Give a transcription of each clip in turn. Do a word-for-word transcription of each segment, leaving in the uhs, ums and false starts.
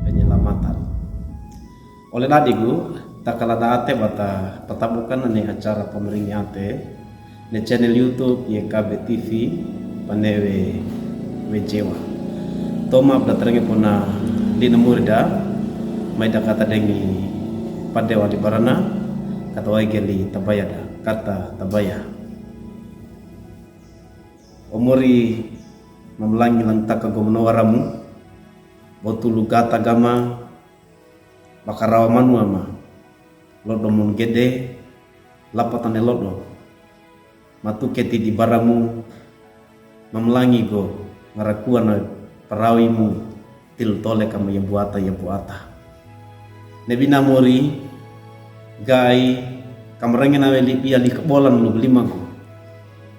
Penyelamatan. Ole dadigu, takaladaate bata patabukan ne acara pameringi ate ne channel YouTube Y K B T V, pane we, we jewa. Toma bda tarenge pona lina murida, mai da katadengi pade wali barana, kata waige li tabaya da, kata tabaya. O Mori, mamalangi langtaka go manowaramu, botulu gata gama, bakarawa manua ma, lodo mun gede, lapatane lodo, matuketi di baramu, mamalangi go, ngarakua na parawimu, til toleka ma yabuata, yabuata. Nebina Mori, gai, kamarenge nawe libia likabolan luglimagu.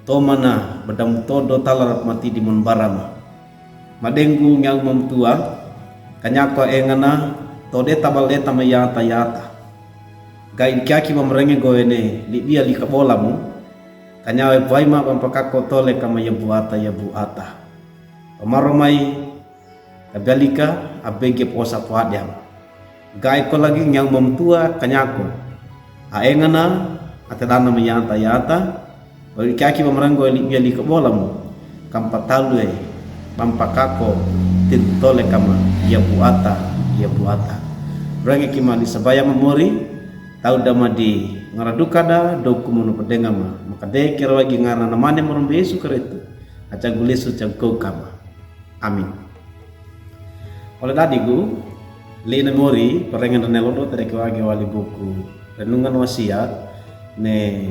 Tomana, badamu todo talarap mati di mon barama. Madenggu ngiau mamtua, kanyako engana, tode tabal deta ma yata yata. Gai kiaki mamarenge goene, libia likabolamu, kanyawe vaima bampakako toleka ma yabuata, yabuata. Pamaromai, kabialika, abege posa poadiam. Gai ko lagi ngiau mamtua kanyako. Aengana, atedana ma yata yata, bawi kiaki mamarenge goe libia likabolamu. Kampatalue, bampakako, til toleka ma, yabuata, yabuata. Renge kima li sabaya ma Mori, tau dama di ngaradukada, doku mono padenga ma, makade kero wagi ngarana namane Morombe Yesu Keristu, acagu lesu cagu kama. Amin. Ole dadigu, lina Mori, parengen rane lodo tadeki wage wali buku, Renungan Wasiat, ne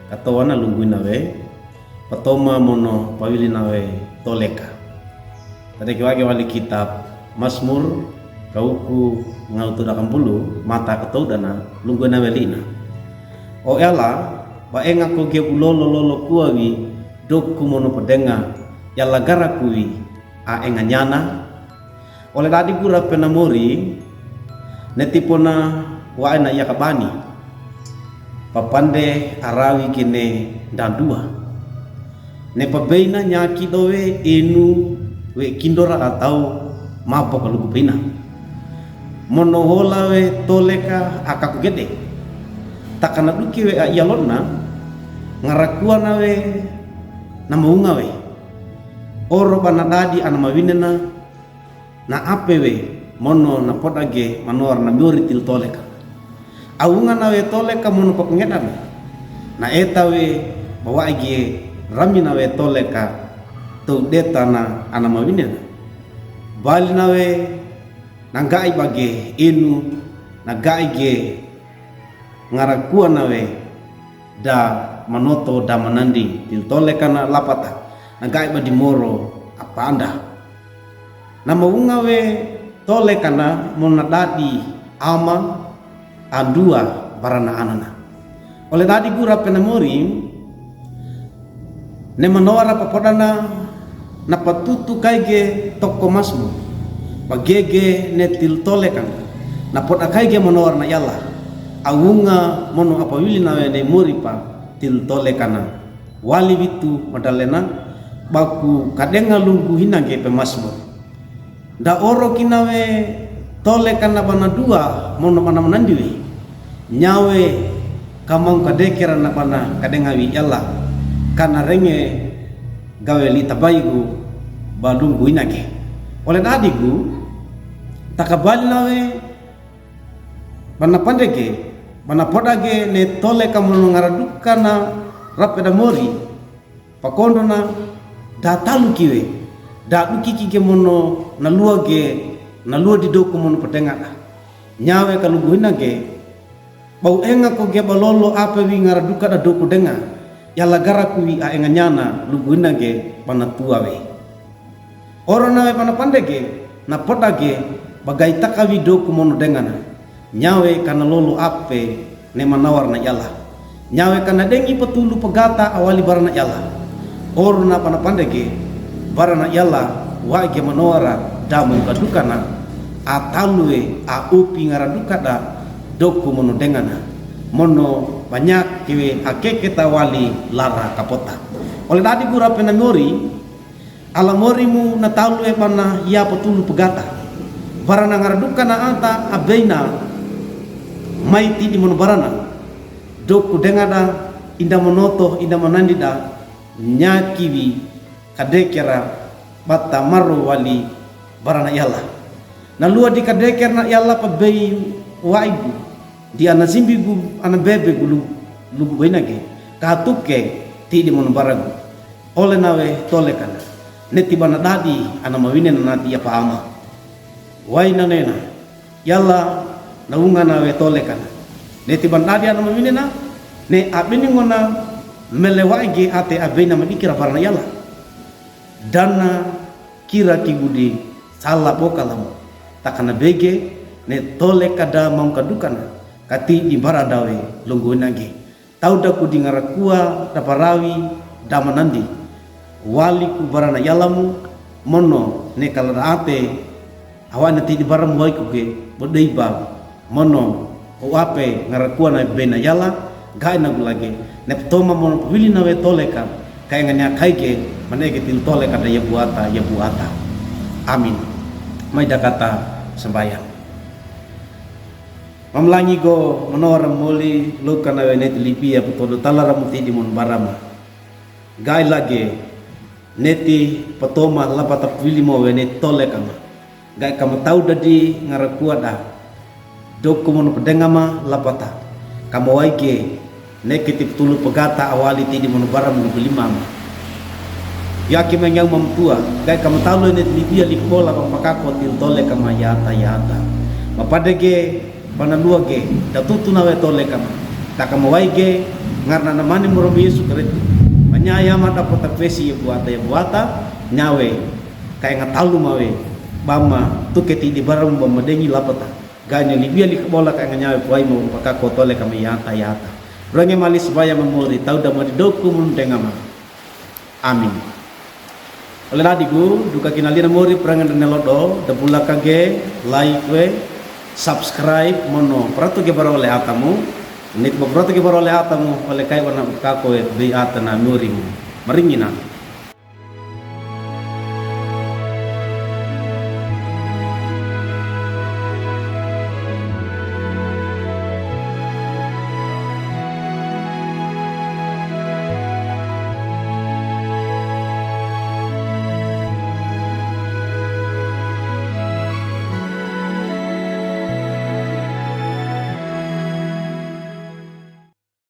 katowana lungguina we, patoma mono pawili nawe toleka. Tadeki wage wali kitab, Masmur, kauku ngau tuda kambulu, mata katoudana, lungguina we lina. O yala, baengako ge bulolo lolo kuawi, doku mono padenga, yala garakuwi, aenganyana. Ole dadigu rapena Mori, netipona waena yakabani. Papande arawi gene dandua. Nepabeina nyaki dowe inu we kindora atau mabok lugu beina. Mono wola we toleka akaku gede. Takana duki we aiyalona, ngarakua nawe namaunga we. Oro bana dadi anamawinena, na ape we, mono napodage manowar na Mori til toleka. Aunga nawe toleka mono papangedana. Na eta we, bawaige, rami nawe toleka, toudetana anamawinena. Bali nawe, na gai bage inu, na gai ge ngarakua nawe, da manoto da manandi, til tolekana lapata, na gai badi moro apanda. Namaunga we tolekana mono dadi ama andua barana anana. Ole dadigu rapena Mori, nemanowara papodana, napatutu kaige toko Masmur. Pagege ne til tolekana. Napoda kaige manowar na yala. Aunga mono apawili nawe ne Mori pa til tolekana. Wali witu Madalena, baku kadenga lunggu hinange pe Masmur. Da oro kinawe tolekana bana dua mono bana manandi we. Nyawe kamang kadekera na bana kadenga wi yala. Kana renge gawe li tabaigu balunggu inage. Ole dadigu, takabali nawe bana pandege, bana podage ne toleka mono ngaradukana rapeda Mori. Pakondona, da taluki we, da dukiki ge mono naluage, naluadi doku mono padengada. Nyawe kalunggu hinange, bau engako ge balolo ape wi ngaradukada doku denga, yala garakuwi aenganyana lunggu hinange bana tua we. Oro nawe bana pandege, napodage, bagai takawi doku mono dengana. Nyawe kana lolo ape, nemanawar na yala. Nyawe kana dengi patulu pagata awali barana yala. Oro na bana pandege, barana yala, waige manowara, da mungkadukana, atalue, aupi ngaradukada, doku mono dengana. Mono banyak kiwe akeketa wali lara kapota. Ole dadigu rapena Mori, Ala mori mo na talu e bana ya patolu pagata. Barana ngara duka na ata a bena mai tidimon barana. Doku dengada inda monoto inda manandida nyakiwi kadekera bata maro wali barana yala. Na luwa di kadekera na yala pabei waigu. Di ana zimbigu ana bebegu lugu bainage. Katuke tidimon baragu. Ole nawe tolekana. Neti bana dadi ana mawinena nati ya paama. Wai nanena. Yala na wunga nawe tolekana. Neti bana dadi ana mawinena. Ne abini ngona mele waige ate abena madikira barana yala. Dana kira kigudi sala boka lamu. Takana bege ne tolekada mangkadukana. Kati di baradawe lunggu inage. Tawda ku di ngarakua da barawi da manandi. Wali ku barana yalamu mono ne kala da ate. Awa na tidi baramu wai ku ge bodei ba mono o ape ngarakua na bena yala. Gai na gulage ne petoma mono pawili nawe toleka. Kai ngania kai ge manege tili toleka da yabuata yabuata. Amin. Mai dakata sembayang. Mamlangi go manora moli loka nawe neti lipia petodo talara muti di mon barama. Gai lage neti petoma lapata pwili mo we neti tolekama. Gai kama tau dadi ngara kuada. Doko mono pedengama lapata. Kama waige Neke ti petulu pegata awali ti di mono bara mono belimama. Yaki mengeu mamtua, gai kama talo ene ti libia likola pampakako ti tole kama yata yata. Mapadege, panalua ge, datutu nawe tole kama. Takama waige, ngarna namani moro Yesu Kristu. Manyaya mata pota pesi ye buata ye buata, nyawe, kai ngatalu mawe, bama, tuke ti di bara mo bama dengi lapata. Gane libia likabola ka nganyau puai mo pakako tole kama yata yata. Renge mali sebaya memori tau da madi doku mundengama. Amin. Ole nadigu duka kinalina mori perangan rene lodo da bulaka ge, like we, subscribe mono peratu ge bara ole atamu. Nit mo peratu ge bara ole atamu ole kai wana kako we bei ata na mori mu. Maringina.